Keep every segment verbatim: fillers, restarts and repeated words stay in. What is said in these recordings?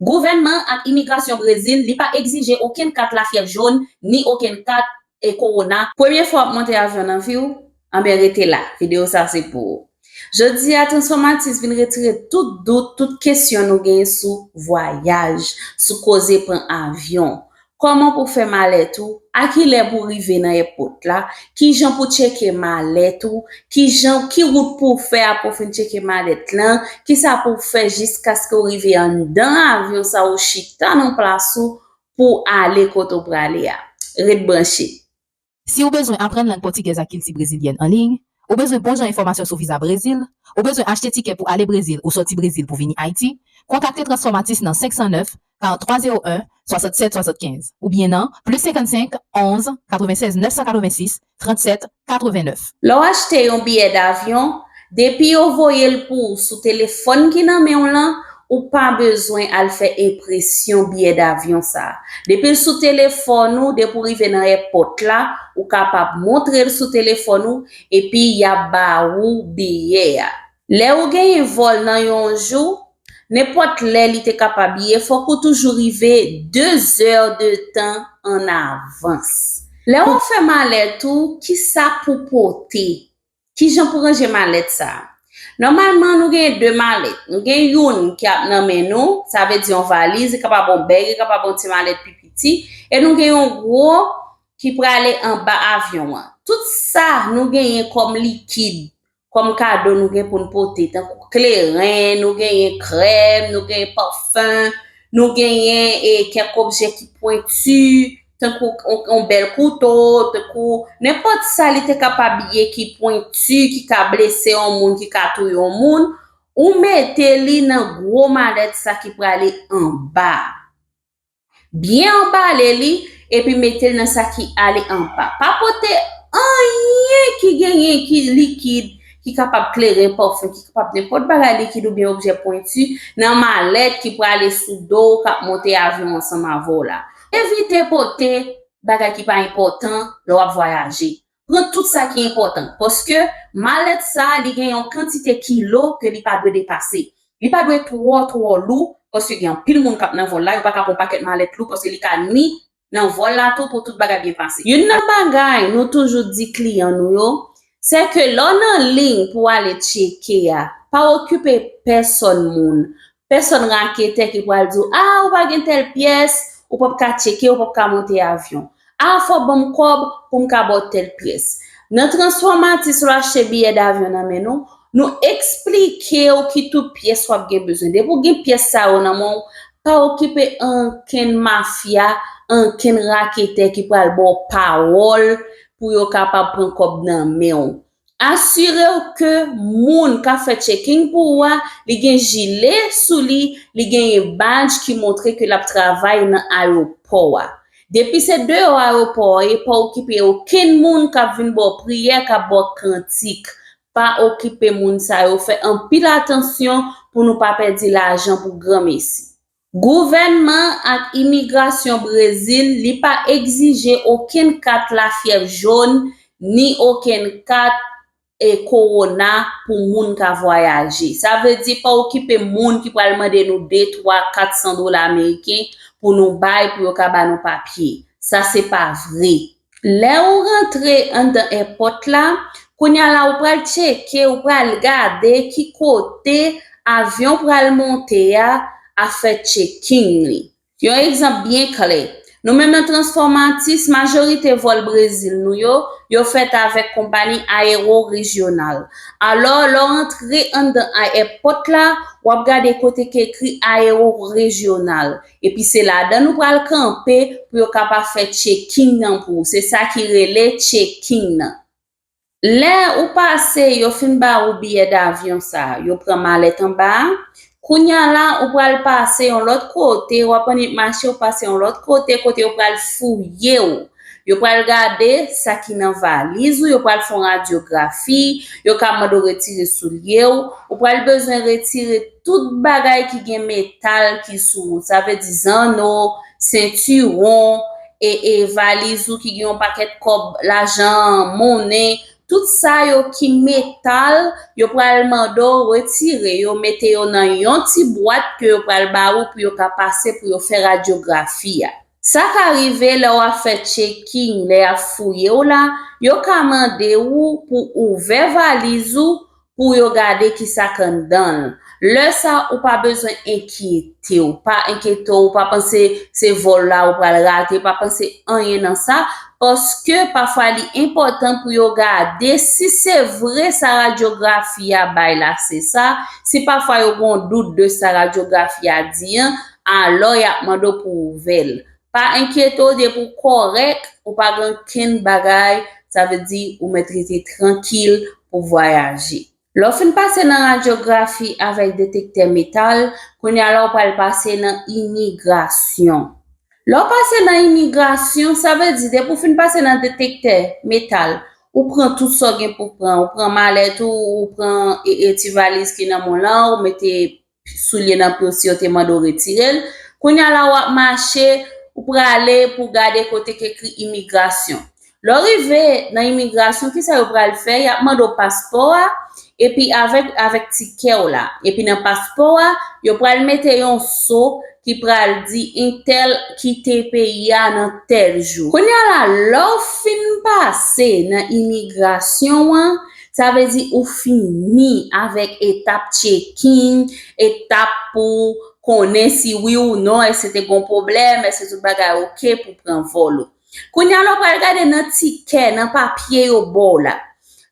Gouvènman ak imigrasyon Brezil, li pa egzije okenn kat lafyèv jòn, ni okenn kat e kowona. Premye fwa w ap monte avyon nan vi w? Anben, rete la. Videyo sa se pou ou. Jodi a, Transfòmatis vin retire tout dout, tout kesyon nou genyen sou vwayaj, sou koze pran avyon. Kòman pou w fè malèt ou? A ki lè pou w rive nan èpòt la? Kijan pou w tcheke malèt ou? Kijan, ki wout pou w fè apre w fin tcheke malèt lan? Kisa pou w fè jiskaske w rive anndan avyon sa, ou chita nan plas ou pou w ale kote w prale a? Ret branche. Si w bezwen aprann lang pòtigèz ak kilti brezilyèn an liy, ou bezwen bon jan enfòmasyon sou viza Brezil, ou bezwen achte tikè pou ale Brezil ou sòti Brezil pou vini Ayiti, kontakte Transfòmatis nan senk san nèf, karant twa zewo en, swasannsèt swasannkenz, oubyen nan plis senkannsenk, onz, katrevennsèz, nèf san katrevensis, trannsèt, katrevennèf. Lè w achte yon biyè davyon, depi yo voye l pou ou sou telefòn ki nan men w lan, ou pa bezwen al fè enpresyon biyè davyon sa a. Depi l sou telefòn ou, depi w rive nan èpòt la, ou kapab montre l sou telefòn ou, epi y ap ba ou biyè a. Lè ou genyen vòl nan yon jou, nenpòt lè li te kapab ye, fòk ou toujou rive de zè de tan an avans. Lè w ap fè malèt ou, kisa pou pote? Kijan pou ranje malèt sa a? Nòmalman, nou genyen de malèt. Nou gen youn ki ap nan men nou, sa vle di yon valiz, li kapab yon bèg, li kapab yon ti malèt pi piti, e nou gen yon gwo ki prale anba avyon an. Tout sa nou genyen kòm likid, kòm kado nou gen pou n pote, tankou kleren, nou genyen krèm, nou genyen pafen, nou genyen, e, kèk objè ki pwenti, tankou yon, yon bèl kouto, tankou nenpòt sa li te kapab ye ki pwenti, ki ka blese yon moun, ki ka touye yon moun, ou mete li nan gwo malèt sa ki prale anba. Byen anbale li, epi mete l nan sa ki ale anba. Pa pote anyen ki genyen, ki likid, ki kapab kleren, pafen, ki kapab nenpòt bagay likid oubyen objè pwenti nan malèt ki prale sou do w k ap monte avyon ansanm avè w la. Evite pote bagay ki pa enpòtan lè w ap vwayaje. Pran tout sa ki enpòtan, paske malèt sa a, li gen yon kantite kilo ke li pa dwe depase. Li pa dwe twò, twò lou, paske gen anpil moun k ap nan vòl la, yo pa ka pran pakèt malèt lou, paske li ka nwi nan vòl la tou pou tout bagay byen pase. Youn nan bagay nou toujou di kliyan nou yo, se ke lè w nan liy pou w ale tcheke a, pa okipe pèsòn moun, pèsòn raketè ki pral di w, "A, ou pa gen tèl pyès, ou p ap ka tcheke, ou p ap ka monte avyon. A, fò w ban m kòb pou m ka ba w tèl pyès." Nan Transfòmatis, lè w achte biyè davyon nan men nou, nou eksplike w ki tout pyès w ap gen bezwen. Depi w gen pyès sa yo nan men w, pa okipe ankenn mafya, ankenn raketè ki pral ba w pawòl pou yo kapab pran kòb nan men w. Asire w ke moun k ap fè checking pou ou a, li gen jile sou li, li genyen badj ki montre ke l ap travay nan ayewopò a. Depi se deyò ayewopò a ye, pa okipe okenn moun k ap vin ba w priyè, k ap ba w kantik. Pa okipe moun sa yo. Fè anpil atansyon pou nou pa pèdi lajan pou granmesi. Gouvènman ak imigrasyon Brezil, li pa egzije okenn kat lafyèv jòn ni okenn kat, e, kowona pou moun ka vwayaje. Sa vle di, pa okipe moun ki pral mande nou de, twa, kat san dola ameriken pou nou bay pou yo ka ba nou papye. Sa se pa vre. Lè ou rantre anndan èpòt la, kounye a la ou pral tcheke, ou pral gade ki kote avyon pral monte a ap fè checking li. Yon egzanp byen klè, nou menm nan Transfòmatis, majorite vòl Brezil nou yo, yo fèt avèk konpayi Aero Regional. Alò, lè w rantre anndan a-, èpòt la, w ap gade kote ki ekri Aero Regional. Epi se ladan nou pral kanpe pou yo kapab fè checking nan pou ou. Se sa ki rele checking nan. Lè ou pase, yo fin ba ou biyè davyon sa, yo pran malèt anba a. Kounye a la, ou pral pase yon lòt kote, w ap annik mache, ou pase yon lòt kote, kote yo pral fouye w. Yo pral gade sa ki nan valiz ou, yo pral fè yon radyografi, yo ka mande w retire soulye w, ou pral bezwen retire tout bagay ki gen metal ki sou ou. Sa vle di zanno, sentiwon, e, e valiz ou ki gen yon pakèt kòb, lajan, monnen, Tout sa yo ki metal, yo pral mande w retire yo, mete yo nan yon ti bwat ke yo pral ba ou pou yo ka pase pou yo fè radyografi a. Sa ka rive lè w ap fè checking, lè y ap fouye w la, yo ka mande w pou ouvè valiz ou pou yo gade ki sa k anndan l. Lè sa, ou pa bezwen enkyete w. Pa enkyete w, pa panse se vòl la ou pral rate, pa panse anyen nan sa, paske pafwa li enpòtan pou yo gade si se vre sa radyografi a bay la se sa, si pafwa yo gen yon dout de sa radyografi a di an, alò y ap mande w pou w ouvè l. Pa enkyete w, depi w kòrèk, ou pa gen okenn bagay, sa vle di ou mèt rete trankil pou vwayaje. Lè w fin pase nan radyografi avèk detektè metal, kounye a la w pral pase nan imigrasyon. Lè w pase nan imigrasyon, sa vle di depi w fin pase nan detektè metal, ou pran tout sa w gen pou w pran. Ou pran malèt ou, ou pran e, e ti valiz ki nan men w lan, ou mete soulye nan pye w si yo te mande w retire l. Kounye a la w ap mache, ou prale pou w gade kote k ekri imigrasyon. Lè w rive nan imigrasyon, kisa yo pral fè? Y ap mande w paspò a, epi avèk, avèk tikè w la. Epi nan paspò a, yo pral mete yon so ki pral di entèl kite peyi a nan tèl jou. Kounye a la, lè w fin pase nan imigrasyon an, sa vle di ou fini avèk etap checking, etap pou konnen si wi ou non, èske te gen pwoblèm, èske tout bagay oke pou pran vòl ou. Kounye a la, w pral gade nan tikè, nan papye yo ba w la.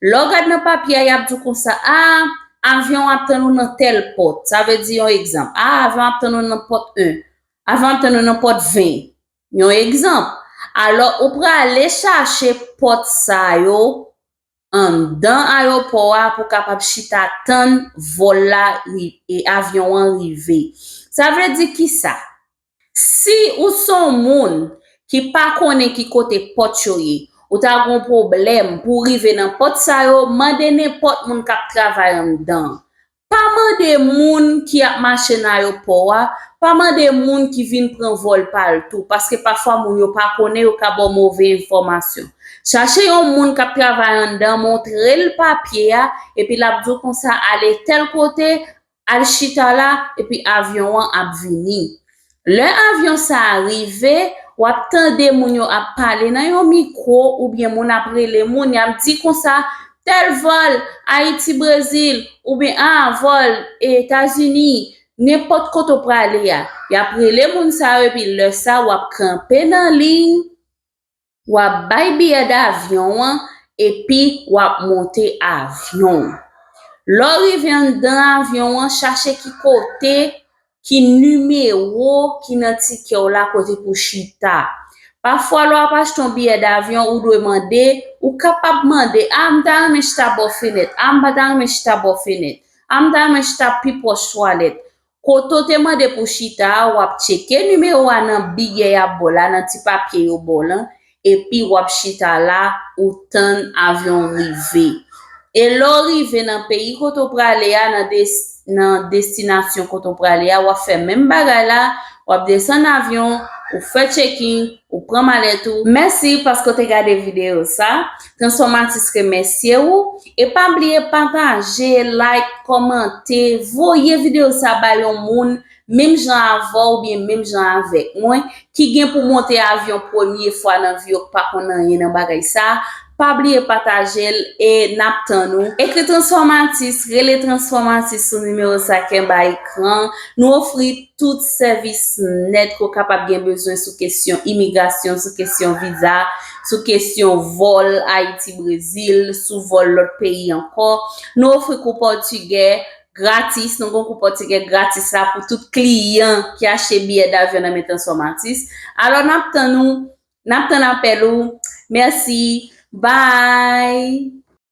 Lè w gade nan papye a, y ap di w konsa, a, avyon ap tann ou nan tèl pòt. Sa vle di, yon egzanp, a, avyon ap tann ou nan pòt en. Avyon ap tann ou nan pòt ven. Yon egzanp. Alò, ou prale chache pòt sa yo anndan ayewopò a pou w kapab chita tann vòl la ri-, e avyon an rive. Sa vle di kisa? Si ou se yon moun ki pa konnen ki kote pòt yo ye, ou ta gen yon pwoblèm pou w rive nan pòt sa yo, mande nenpòt moun k ap travay anndan. Pa mande moun ki ap mache nan ayewopò a, pa mande moun ki vin pran vòl pa l tou, paske pafwa moun yo pa konnen, yo ka ba w move enfòmasyon. Chache yon moun k ap travay anndan, montre l papye a, epi l ap di w konsa, ale tèl kote, al chita la, epi avyon an ap vini. Lè avyon sa a rive, w ap tande moun yo ap pale nan yon mikwo oubyen moun ap rele moun, y ap di konsa, tèl vòl, Ayiti, Brezil, oubyen, a, vòl Etazini, nenpòt kote w prale a. Y ap rele moun sa yo, epi lè sa a, w ap kanpe nan liy, w ap bay biyè davyon an, epi w ap monte avyon. Lè w rive anndan avyon an, chache ki kote, ki nimewo ki nan tikè w la kote pou chita. Pafwa, lè w ap achte yon biyè davyon, ou dwe mande, ou kapab mande, a, m ta renmen chita bò fenèt, a, m pa ta renmen chita bò fenèt, a, m ta renmen chita pi pwòch twalèt. Kote w te mande pou chita a, w ap tcheke nimewo a nan biyè y ap ba w la, nan ti papye yo ba w lan, epi w ap chita la, ou tann avyon rive. E lè w rive nan peyi kote w prale a, nan des-, nan destinasyon kote w prale a, w ap fè menm bagay la, w ap desann avyon, ou fè checking, ou pran malèt ou. Mèsi paske w te gade videyo sa. Transfòmatis remèsye w. E pa bliye pataje, like, kòmante, voye videyo sa bay yon moun menm jan avè w oubyen menm jan avèk mwen ki gen pou monte avyon premye fwa nan vi yo, k pa konn anyen nan bagay sa. Pa bliye pataje l e n ap tann ou. Ekri Transfòmatis, rele Transfòmatis sou nimewo sa k anba ekran. Nou ofri tout sèvis nèt ke w kapab gen bezwen sou kesyon imigrasyon, sou kesyon viza, sou kesyon vòl Ayiti, Brezil, sou vòl lòt peyi ankò. Nou ofri kou pòtigè gratis, nou gen kou pòtigè gratis la pou tout kliyan ki achte biyè davyon nan men Transfòmatis. Alò, n ap tann ou, n ap tann apèl ou. Mèsi. Bye!